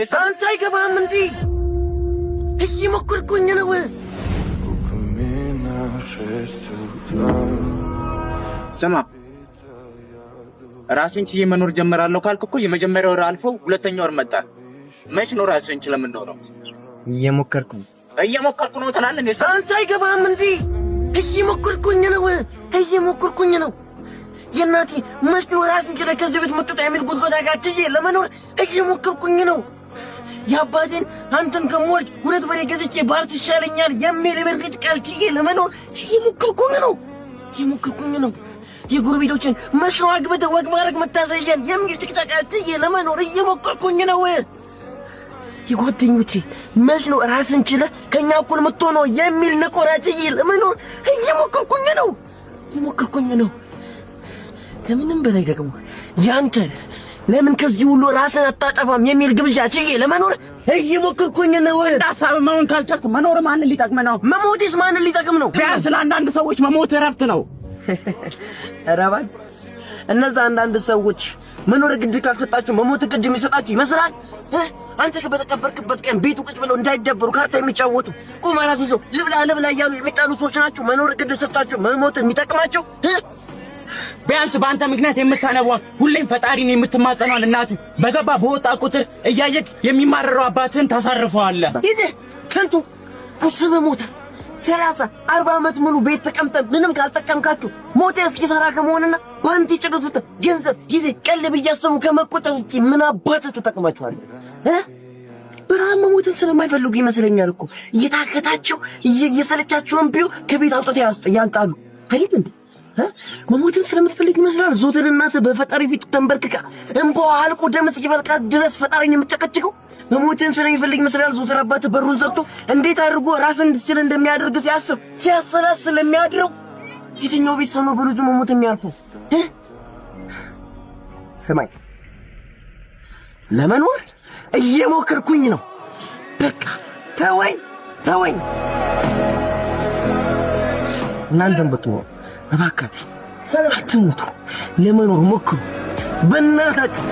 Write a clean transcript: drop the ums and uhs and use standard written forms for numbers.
አንተ አይገባህም እንዴ? እየሞከርኩኝ ነው። У камина 6 утра. ስማ፣ ራስን ችዬ መኖር ጀምራለሁ ካልክ እኮ የመጀመሪያው ወር አልፎ ሁለተኛው ወር መጣ። መች ነው ራስን ችለህ የምንኖረው? እየሞከርኩ ነው። እየሞከርኩ ነው ትላለህ እንዴ? አንተ አይገባህም እንዴ? እየሞከርኩኝ ነው። እየሞከርኩኝ ነው። የእናቴ መች ነው ራስን ችለህ ከዚህ ቤት የምትወጣ የሚል ጉድጓድ ጋር ችዬ ለመኖር እየሞከርኩኝ ነው። የአባቴን አንተን ከምወልድ ሁለት በሬ ገዝቼ ባርስ ይሻለኛል የሚል የምሬት ቃል ችዬ ለመኖር እየሞከርኩኝ ነው። እየሞከርኩኝ ነው። የጎረቤቶችን መች ነው አግብተህ ወግ ማድረግ መታሳየን የሚል ጭቅጨቃ ችዬ ለመኖር እየሞከርኩኝ ነው። የጓደኞቼ መች ነው ራስን ችለህ ከኛ እኩል የምትሆነው የሚል ነቆራ ችዬ ለመኖር እየሞከርኩኝ ነው። እየሞከርኩኝ ነው። ከምንም በላይ ደግሞ ያንተን ለምን ከዚህ ሁሉ ራስን አታጠፋም የሚል ግብዣ ችዬ ለመኖር እየሞከርኩኝ ነው። ሀሳብ መሆን ካልቻልክ መኖር ማንን ሊጠቅም ነው? መሞቴስ ማንን ሊጠቅም ነው? ቢያንስ ለአንዳንድ ሰዎች መሞት እረፍት ነው። ኧረ እባክህ፣ እነዛ አንዳንድ ሰዎች መኖር ግድ ካልሰጣችሁ መሞት ግድ የሚሰጣችሁ ይመስላል? እ? አንተ በተቀበርክበት ቀን ቤቱ ቁጭ ብለው እንዳይደበሩ ካርታ የሚጫወቱ፣ ቁማር አስይዘው ልብላ ልብላ እያሉ የሚጣሉ ሰዎች ናቸው። መኖር ግድ ሰጣችሁ መሞት የሚጠቅማቸው፣ እ? ቢያንስ በአንተ ምክንያት የምታነቧን፣ ሁሌም ፈጣሪን የምትማጸኗን እናት፣ በገባ በወጣ ቁጥር እያየክ የሚማረረው አባትህን ታሳርፈዋለህ። ይህ ከንቱ አስበህ ሞተ 30 40 ዓመት ሙሉ ቤት ተቀምጠህ ምንም ካልጠቀምካችሁ ሞተ እስኪሰራ ከመሆንና በአንተ የጨረሱት ገንዘብ፣ ጊዜ፣ ቀልብ እያሰቡ ከመቆጠር ውጪ ምን አባትህ ትጠቅማችኋለህ? እ? በረሃብ መሞትን ስለማይፈልጉ ይመስለኛል እኮ እየታከታቸው እየሰለቻቸውን ቢሆን ከቤት አውጥተው ያንጣሉ አይደል እንዴ? እ? መሞትን ስለምትፈልግ ይመስላል ዞትር እናትህ በፈጣሪ ፊት ተንበርክካ እንባዋ አልቆ ደም እስኪፈልቃት ድረስ ፈጣሪን የምትጨቀጭቀው። መሞትን ስለሚፈልግ ይመስላል ዞትር አባትህ በሩን ዘግቶ እንዴት አድርጎ ራስን እንድትችል እንደሚያደርግ ሲያስብ ሲያሰላስል የሚያድረው። የትኛው ቤተሰብ ነው በልጁ መሞት የሚያርፈው? እ? ስማኝ፣ ለመኖር እየሞከርኩኝ ነው። በቃ ተወኝ፣ ተወኝ። እናንተም ብትሆኑ እባካችሁ አትሙቱ፣ ለመኖር ሞክሩ በእናታችሁ።